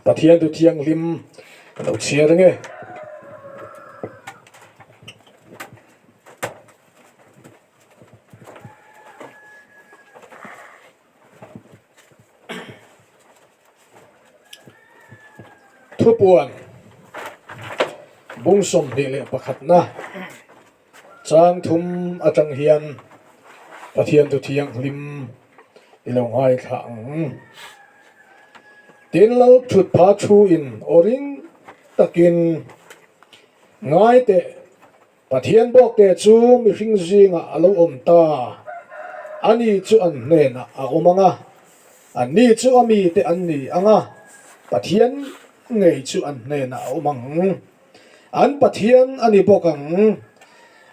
Pathian thu thianghlim ka lo chhiar ang e. Thupuan bung 21na chang thum atang hian Pathian thu thianghlim i lo ngaithla ang. Tin Lal thutpha thu in aw ring takin ngai teh. Pathian bawkte chu mihring zingah a lo awm ta. Ani chu an hnenah a awm ang a, anni chu a mite an ni ang a, Pathian ngei chu an hnenah a awm ang. An Pathian a ni bawk ang.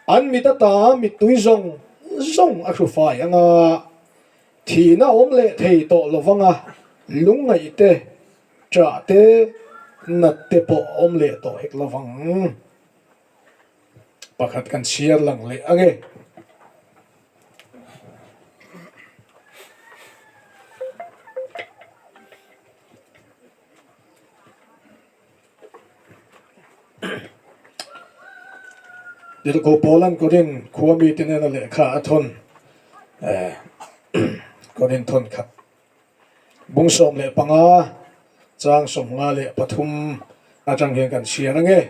An mit ata mittui zawng zawng a hru fai ang a, thihna awm leh thei tawh lo vang a, lungngaih te, ṭah te, nat te pawh a awm leh tawh hek lo vang. Pakhat kan chhiar lang leh ang e. Tirhkoh Paulan Korin khua mite nena lehkha a thawn Korin thawn khat. Bung 15 chang 53 atang hian kan chhiar ange.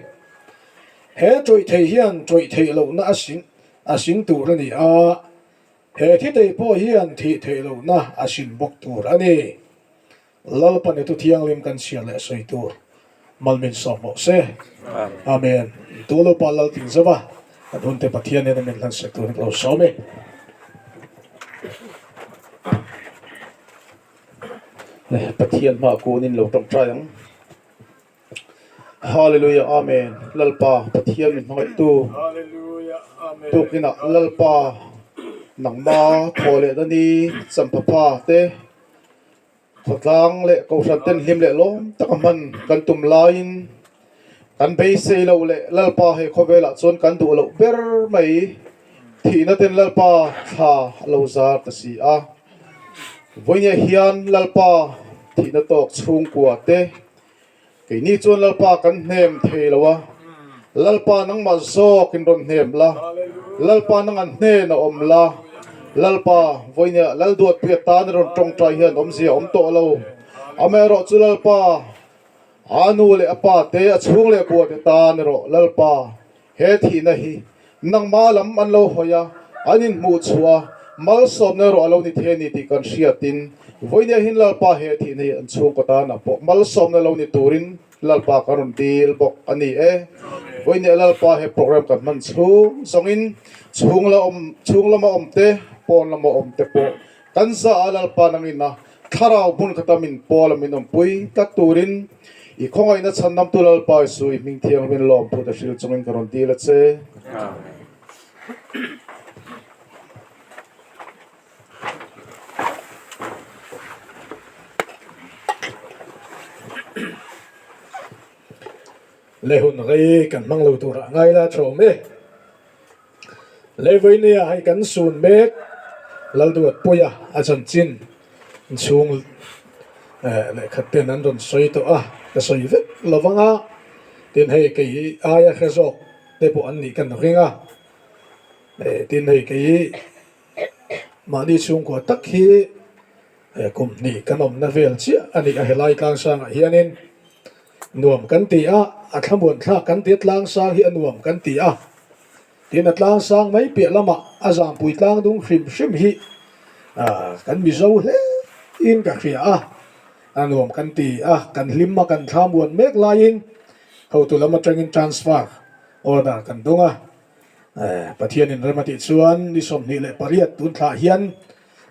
He tawih thei hian tawih theih lohna a sin a sin tur a ni a, he thi thei pawh hian thih theih lohna a sin bawk tur a ni. Lalpa Netu Thianghlim kan chhiar leh sawi tur Malmin sawm rawh se. Amen. Tulopa Lal ting zauh a, kan hunte Pathian hian a min hlan sek turin ka lo sawm e. Pathian hma kunin lo tawngtai ang. Hallelujah Amen Lalpa Pathian min hmangaihtu tukinah Lalpa nangma thaw leh nani champha te Khawtlang leh Kohhran ten hlim leh lawm taka hman kan tum laiin kan beisei loh leh Lalpa he khawvelah chuan kan duh loh ber mai thihna ten Lalpa thla a lo zar ta si a. Vawinia hian Lalpa thihna tawk chhungkua te Keini chuan Lalpa kan hnem thei lo a, Lalpa nangmah zawk in rawn hnem la, Lalpa nang an hnen a awm la, Lalpa vawinia Lalduatpuia tan i rawn tawngtai hian awmzia a awm tawh lo. Amaherawh chu Lalpa a nu leh a pa te, a chhung leh kua te tan erawh Lalpa He thihna hi nangmah lam an lo hawi a, an inhmuh chhuah a, malsawmna erawh a lo ni thei a ni tih kan hriatin vawinia hin Lalpa he thihna hi an chhungkaw tanah pawh malsawmna lo ni turin Lalpa kan rawn dil bawk a ni e. Vawinia Lalpa he program kan hman chhung zawngin chhung la awm chhung lama awm te, pawn lama awm te pawh kan za a Lalpa nangin a Thlarau hmun khata min pawl a min awmpui tlat turin i khawngaihna chhandamtu Lalpa Isu i hming thianghlim lawm phut a hril chungin ka rawn dil a che. Amen. Le hun rei kan hmang lo turah ngai la thawm e. Leivawinia hei kan sun mek Lalduatpuia a chanchin chhung lehkhat ten an rawn sawi tawh a, ka sawi vek lo vang a, tin hei kei aia hre zawk te pawh an nih kan ring a, tin hei kei mahni chhungkua tak hi kum hnih kan awmna vel chiah a ni a, helai tlangsangah hianin Nuam kan ti a, a thlamuan thlak kan ti a, tlangsang hi a nuam kan ti a. Tin a tlangsang mai piah lamah a zampui tlang dung hrim hrim hi kan Mizo hle in ka hria a, a nuam kan ti a, kan hlim a, kan thlamuan mek laiin hotu lam atangin transfer order kan dung a. Pathianin rem a tih chuan ni 28 tun thlah hian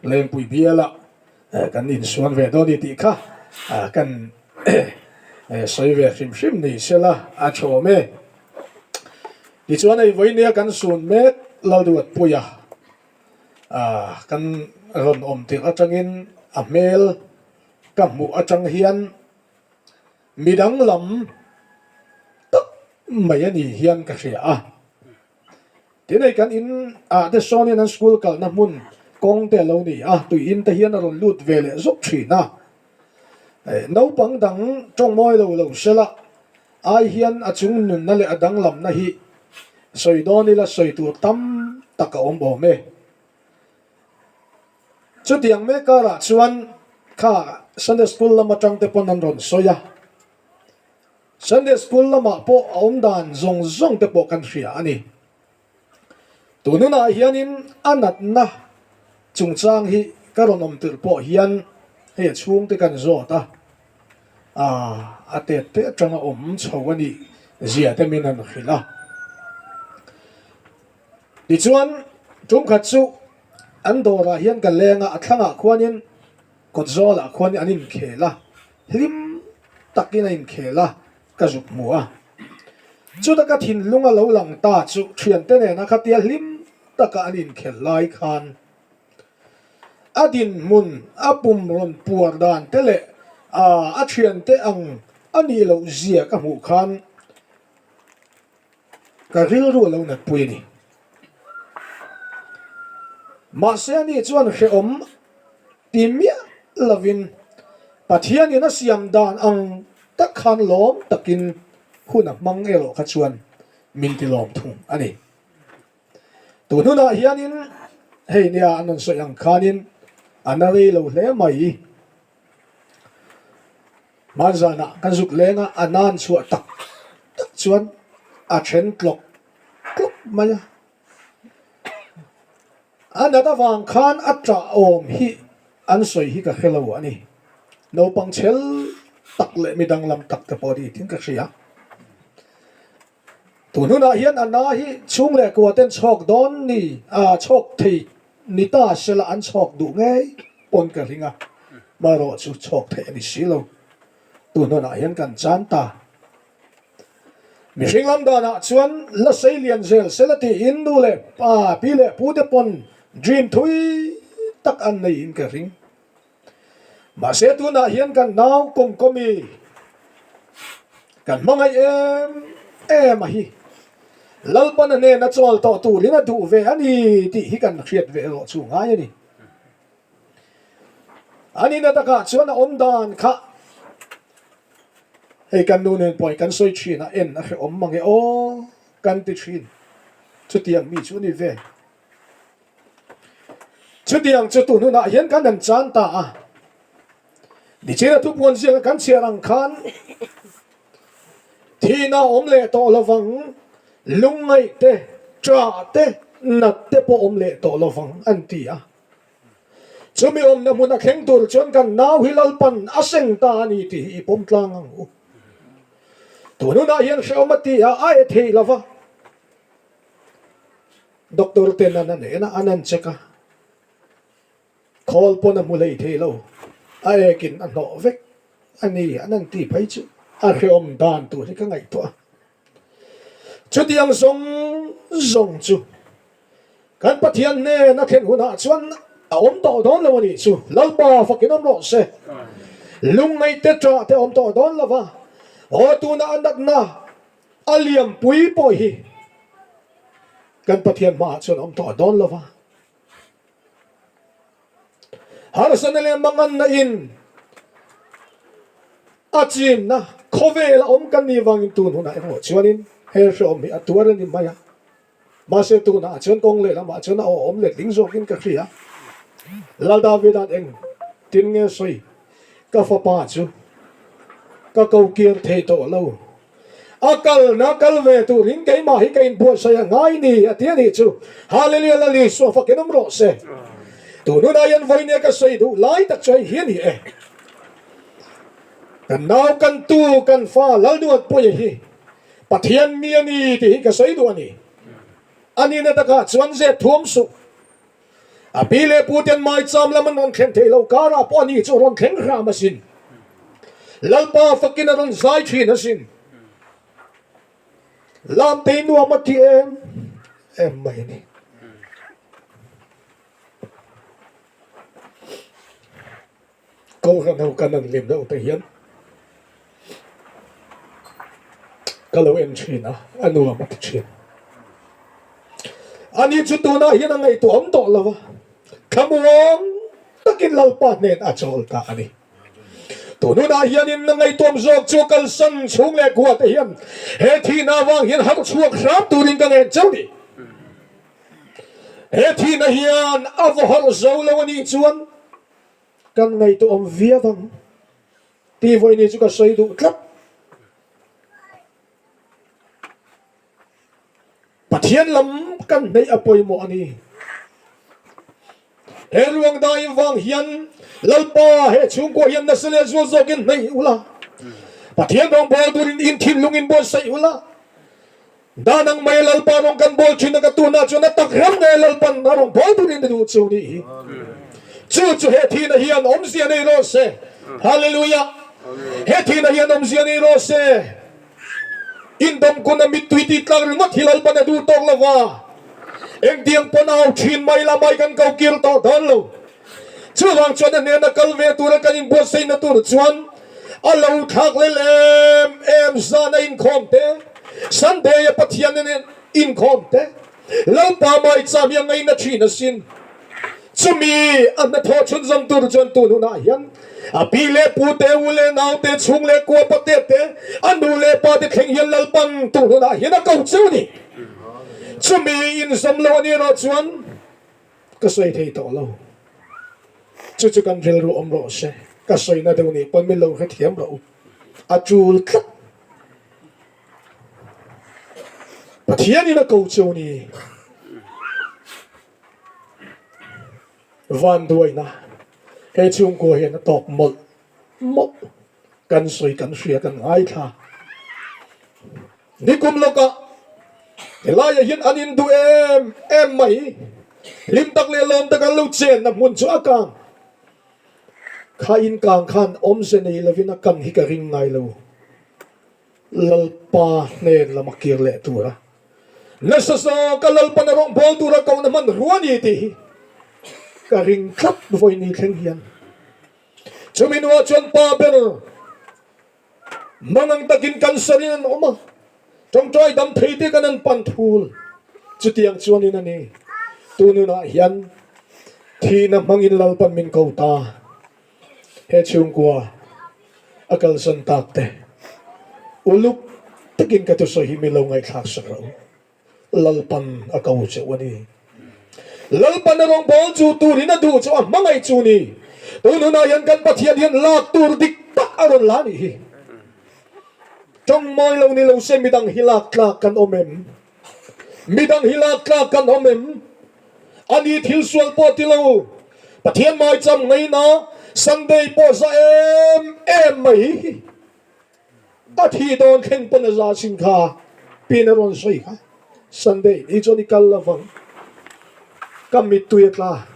Lengpui bialah Kan insuan ve dawn i tih kha kan sawi ve hrim hrim ni sela a thawm e. Tichuan hei vawinia kan sun mek Lalduatpuia kan rawn awm tirh atangin a hmel ka hmuh atang hian midang lam tak mai a ni hian ka hria a. Tin hei kan in ah te sawn hian an school kalna hmun kawng te a lo ni a, tui in te hian a rawn lut ve leh zawk thin a. Naupang dang tawng mawi lo lo sela ai hian a chung nunna leh a danglamna hi sawi dawn ila sawi tur tam tak a awm awm e. Chutiang mek karah chuan kha Sunday School lam atang te pawn an rawn sawi a, Sunday School lamah pawh a awm dan zawng zawng te pawh kan hria a ni. Tununah hianin a natna chungchang hi ka rawn awm tirh pawh hian hei a chhungte kan zawt a, a tet te atanga awm chho a nih zia te min han hrilh a. Tichuan tumkhat chu an dawrah hian ka leng a, a thlangah khuanin kawtzawlah khuan an inkhel a, hlim takin a inkhel a. Ka zuk hmu a, chuta ka thinlung a lo lang ta chu thiante nena khatia hlim taka an inkhel lai khan a dinhmun a pum rawn puar dan te leh a thiante ang a nih loh zia ka hmuh khan ka rilru a lo natpui a ni. Mahse ani chuan hrehawm ti miah lovin Pathianin a siam dan ang tak khan lawm takin hun a hmang erawh kha chuan min ti lawm thung a ni. Tun hunah hianin hei nia an rawn sawi ang khanin a na rei lo hle mai. Hmanzanah kan zuk leng a, a nan chhuah tak tak chuan a then tlawk tlawk mai a. A nat avang khan a ṭah awm hi an sawi hi ka hre lo a ni. Naupang chhel tak leh mi danglam tak te pawh a ni thin ka hria. Tun hunah hian a na hi chhung leh kua ten chhawk dawn ni, a chhawk thei ni ta sela an chhawk duh ngei pawn ka ring a, marawh chu chhawk theih a ni si lo. Tun hunah hian kan chan ta. Mihring lam danah chuan la sei lian zel sela tiin nu leh pa, pi leh pu te pawn dream thui tak an neiin ka ring. Mahse tunah hian kan nau kawmkawmi kan hmangaih em em a hi Lalpan a hnena chawl tawh turin a duh ve a ni tih hi kan hriat ve erawh chu ngai a ni. A nihna takah chuan a awm dan kha hei kan nu nen pawhin kan sawi thin a, en a hrehawm mang e aw kan ti thin. Chutiang mi chu a ni ve. Chutiang chu tun hunah hian kan han chan ta a. Nichina thupuan ziaka kan chhiar ang khan thihna awm leh tawh lovang, lungngaih te, ṭah te, nat te pawh awm leh tawh lovang an ti a. Chumi awmna hmun a thleng tur chuan kan nau hi Lalpan a seng ta a ni tih hi i pawm tlang ang u. Tun hunah hian hrehawm a ti a, a e thei lo va. Doctor ten an an en a, an an check a. Khawl pawn a hmu hlei thei lo, a ekin a hnawh vek a ni an an ti phei chu a hrehawm dan tur hi ka ngaihtuah a. Chutiang zawng zawng chu kan Pathian hnen a thlen hunah chuan a awm tawh dawn lo a nih chu. Lalpa fakin awm rawh se. Lungngaih te ṭah te awm tawh dawn lo va, aw tuna a natna a liampui pawh hi kan Pathian hmaah chuan a awm tawh dawn lo va. Harsana leh manganna in a chinna khawvel a awm kan nih vangin tun hunah erawh chuanin he hrehawm hi a tuar a ni mai a. Mahse tunah chuan kawng lehlamah chuan a awm letling zawkin ka hria. Lal Davida'n eng tin nge sawi ka fapa chu ka ko kir thei tawh lo. A kalna kal ve turin keimah hi ka inbuatsaih a ngai ni a ti a nih chu. Hallelujah Lal Isua fakin awm rawh se. Tun hunah hian vawinia ka sawi duh lai tak chu hei hi a ni e. Kan nau kan tu kan fa Lalduatpuia hi Pathian mi a ni tih hi ka sawi duh a ni. A nihna takah chuan zep thuam suh. A pi leh pu ten maicham lam an rawn thlen theih loh karah pawh ani chu a rawn thleng hram asin. Lalpa fakin a rawn zai thin asin. Lamtei nuam a ti em em mai a ni. Kohhran ho kan an hlim deuh te hian ka lo en thin a, a nuam a ti thin. Ani chu tunah hian a ngaihtuah awm tawh lo a, thlamuang takin Lalpa hnen a chawl ta a ni. Tun hunah hianin na ngaihtuam zawk chu kalsan chhung leh kua te hian he thihna avang hian harh chhuak hram turin ka ngen cheu ni. He thihna hian a vaw harh zo lo a nih chuan kan ngaihtuahawm viau ang tih vawiin chu ka sawi duh tlat. Pathian lam kan hneih a pawimawh a ni. He ruang daim vang hian Lalpa he chhungkua hian nasa leh zual zawkin hneih ula. Pathian rawngbawl turin in thinlungin buatsaih ula. Dan ang mai Lalpa rawng kan bawl thin a ka tunah chuan a tak ram nge Lalpan a rawng bawl turin a duh chu nih hi. Chu chu he thihna hian awmzia nei rawh se. Hallelujah. He thihna hian awmzia nei rawh se. Indawmkuna mittui tih tlak ringawt hi Lalpan a duh tawk lo va, engtiang pawn a au thin mai la mai kan ko kir tawh dawn lo. Chuvang chuan a hnena kal ve tura kan inbuatsaihna tur chuan a lo thlak lel em em zan a inkhawm te, Sunday a Pathian nen inkhawm te, Lalpa maicham hi a ngaina thin asin. Chumi a hnathawh chhunzawm tur chuan tun hunah hian a pi leh pu te, u leh nau te, chhung leh kua pate te, a nu leh pa te thleng hian Lalpan tun hunah hian a ko cheu a ni. Chumi inzawm lo a nih erawh chuan ka sawi thei tawh lo. Chu chu kan rilru awm rawh se. Ka sawina deuh nih pawn min lo hrethiam rawh u. A tul tlat. Pathianin a ko cheu ni. Vanduaina he chhungkua hian a tawk mawlh mawlh. Kan sawi kan hria kan ngaithla. Nikum lawkah helaiah hian an induh em em mai. Hlim tak leh lawm tak an lo chenna hmun chu a kang. Kha inkang khan awmze nei lovin a kan hi ka ring ngai lo. Lalpa hnen lam a kir leh tur a, nasa zawk a Lalpan a rawngbâwl tur a kohna hman rua ni tih hi ka ring tlat vawiin thleng hian. Chumi hnuah chuan pa ber mangang takin cancer in an awm a, ṭawngṭai dam thei te kan an pan thul. Chutiang chuanin a ni, tununah hian thihna hmangin Lalpan min ko ta. He chhungkua a kalsan tak te uluk takin ka thusawi hi mi lo ngaihthlak sak rawh u. Lalpan a ko cheu a ni. Lalpan a rawngbâwl chu turin a duh chu a hmangaih chu ni. Tun hunah hian kan Pathian hian lak tur dik tak a rawn la a nih hi. Tawng mawi lo ni lo se midang hi lak tlak kan awm em? Midang hi lak tlak kan awm em? A ni thil sual pawh ti lo. Pathian maicham ngaina Sunday pawh za em em mai. A thi dawn thleng pawn a za sin kha pin a rawn sawi kha. Sunday ni chuan i kal lovang. Ka mittui a tla.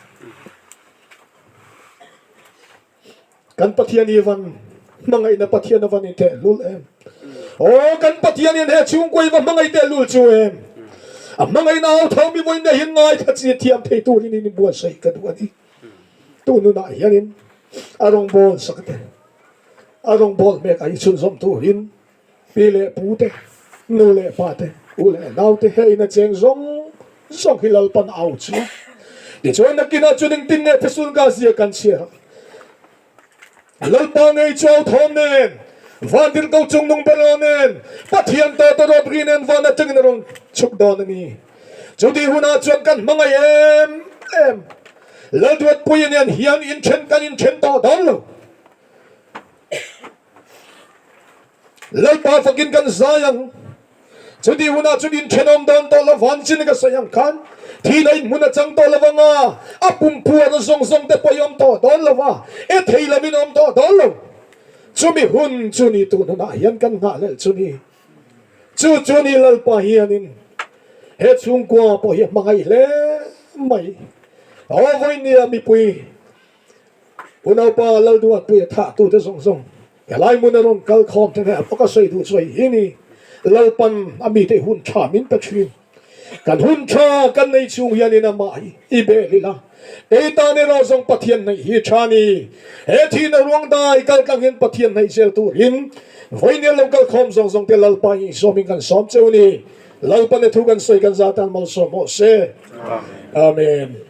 Kan Pathian hi van hmangaihna Pathian a van intehlul em? Aw kan Pathian hian he chhungkua hi va hmangaih tehlul chu em? A hmangaihna au tho mi vawiin hian ngaithla chi thiam thei turin in inbuatsaih ka duh a ni. Tu nunah hianin a rawngbâwl sak te, a rawngbâwl hmek a i chhunzawm turin Pi leh pu te, nu leh pa te, u leh nau te he ina cheng zawng zawng hi Lalpan a au chu a. Tichuan nakinah chuan engtin nge Thesalonika zia kan chhiar ang? Lalpa ngei chu au thawm nen, van tirhkoh chung nung ber aw nen, Pathian tawtawrawt ri nen van atangin a rawn chhuk dawn a ni. Chutih hunah chuan kan hmangaih em em. Lalduatpuia nen hian inthen kan inthen tawh dawn lo. Lalpa fakin kan zai ang. Chutih hunah chuan inthenawm dawn tawh lo van chin ka sawi ang khan thihna in hmun a chang tawh lo vang a, a pumpuan a zawng zawng te pawh i awm tawh dawn lo va, e thei lo in awm tawh dawn lo. Chumi hun chu ni tun hunah hian kan nghahhlelh chu ni. Chu chu ni Lalpa hianin he chhungkua pawh hi a hmangaih hle mai. Aw vawinia mipui Unaupa Lalduatpuia thahtute zawng zawng helai hmun a rawn kal khawm te hneh bawk a sawi duh chu hei hi ni, Lalpan a mite hun tha min pe thin. Kan hun tha kan nei chhung hianin amah hi i bel ila, kei tan erawh zawng Pathian hnaih hi tha ni. He thihna ruang dai kal tlang hian Pathian hnaih zel turin vawiin lo kal khawm zawng zawng te Lalpa hi sawmin kan sawm cheu ni. Lalpan a thu kan sawi kan za tan malsawm hawh se. Amen.